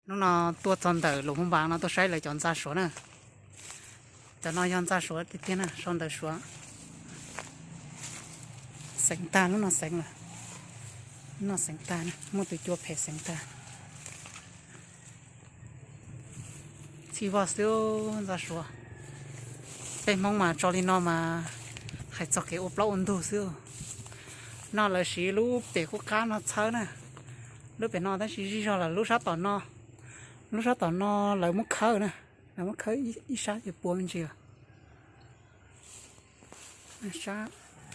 Hnub no tuaj txog ntawm Luam Phoo Npas no tuaj saib lawv cov ntxa suav na. Cov no yog ntxa suav tiag tiag na, sau ntawv suav. Xeev tag, lub no xeev lawm. Lub no xeev tag, muaj tus cua phem xeev tag. Txhij vog xwb ntxa suav. Peb Hmoob mas tso li no mas hais txog kev ua plaub ua ntug xwb. No lawv siv lub pem qub qab no txhawb na. Lub pem no tab sis zij zog lawm, lub sab tom no, lub sab tom no lawv muab khawb na, lawv muab khawb ib sab ces puas me ntsis lawm.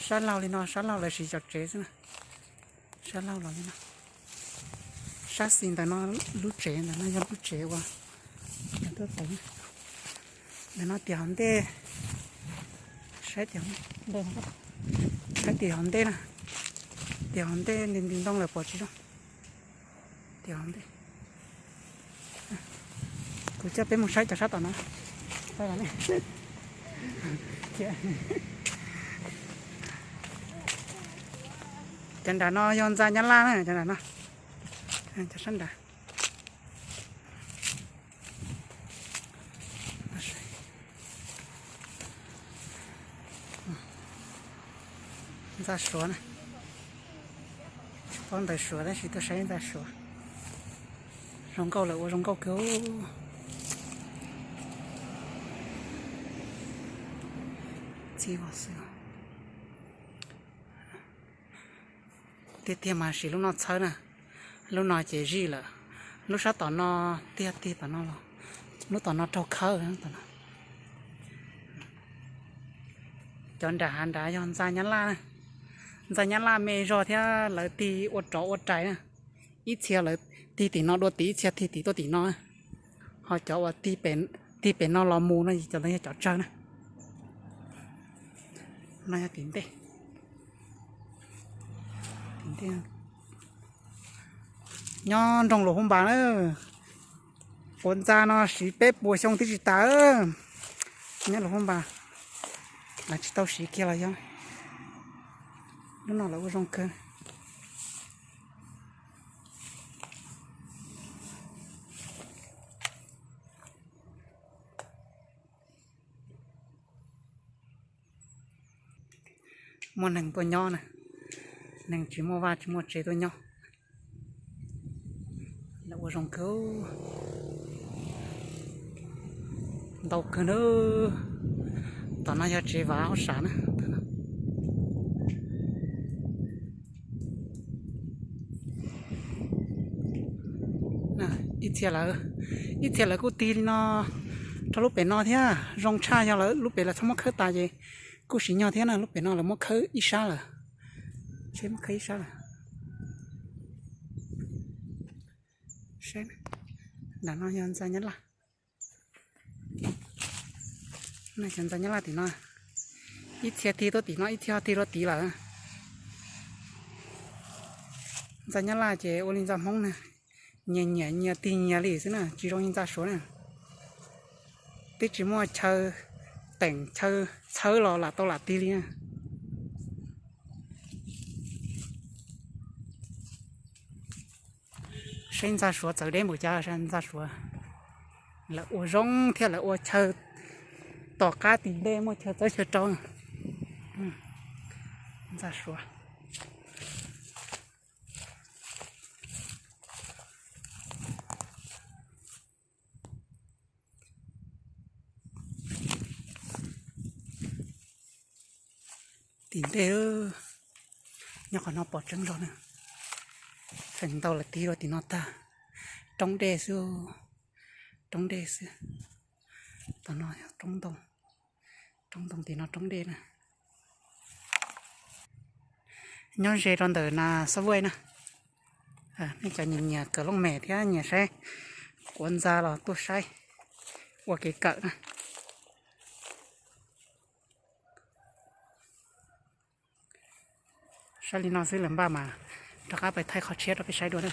Sab laug li no, sab laug lawv siv cov tsev xwb na. Sab laug los li no. Sab xis ntawm no, lub tsev ntawm no yog lub tsev uas tuaj teev. Ntawm no tias hov ntej, saib tias hov ntej, saib tias hov ntej na, tias hov ntej nti nti ntoo lawm pom tsis zoo. Tias hov ntej. Kuv coj peb mus saib cov sab tom no. Cov nram no yog ntxa Nyab Laj na, cov nram no. Cov sab nram. Ntxa suav na. Tsis paub ntawv suav tab sis tuaj saib ntxa suav. Zoo nkauj lawm ua zoo nkauj kawg. Txhij vog xwb. Tiag tiag mas siv lub no txhawb na. Lub no ces zij lawm. Lub sab tom no tiag tiag tom no los, lub tom no raug khawb tom no. Cov nram hav nrad yog ntxa Nyab Laj na. Ntxa Nyab Laj me zog thiab lawv tig ua rov ua rais na. Ib txhia lawv tig tim no dua tid, ib txhia tig tim tuaj tim no. Ho cov uas tig pem no los mus no cov ntawd yog cov tsawg na. No yog tim ntej. Nyob nroog Luam Phoo Npas na, quav ntxa no siv peb puas xyoo twb tsis tas. Nyob Luam Phoo Npas, lawv tsis tau siv kiag los yog. Lub no lawv ua zoo kawg. Muaj neeg tuaj nyob na, neeg tsis muaj vaj tsis muaj tsev tuaj nyob. Lawv ua zoo kawg, ntau kawg na. Tom no yog tsev vav ob sab na. Ib txhia lawv, ib txhia lawv kuj tig li no rau lub pem no thiab. Zoo tshaj yog lawv lub pem lawv txhob muab khawb tas ces kuj siv nyog thiab na. Lub pem no lawv muab khawb ib sab lawm, seb muab khawb ib sab lawm. Nram no yog ntxa Nyab Laj. Cov ntxa Nyab Laj tim no, ib txhia tig tuaj tim no, ib txhia ho tig rau tid lawm. Ntxa Nyab Laj ces ua li ntxa Hmoob na, nyias nyiam nyias tig nyias li xwb na, tsis zoo li ntxa Suav na. Twb tsis muaj chaw teem chaw txhawb los lam tau lam tig li na. Saib ntxa Suav txawv deb npaum cas, ntxa Suav lawv ua zoo thiab lawv ua chaw tom qab tim ntej muaj chaw txawb chaw rau. Ntxa Suav. Tim ntej, nyob qhov no pom tseeb zog na. Feem ntau lawv tig rau tim no tag. Roob dej xwb, roob dej xwb. Tom no roob ntoo, roob ntoo tim no roob dej na. Nyob ze rau ntawm nas xab vej na. Nej cov nyiam nyiam kawm looj mem thiab nyiam saib quav ntxa los tuaj saib ua kev kawm na. Saib li no xwb lawm npaj mas rov qab pais thaij qhov tshiab rau peb saib dua na.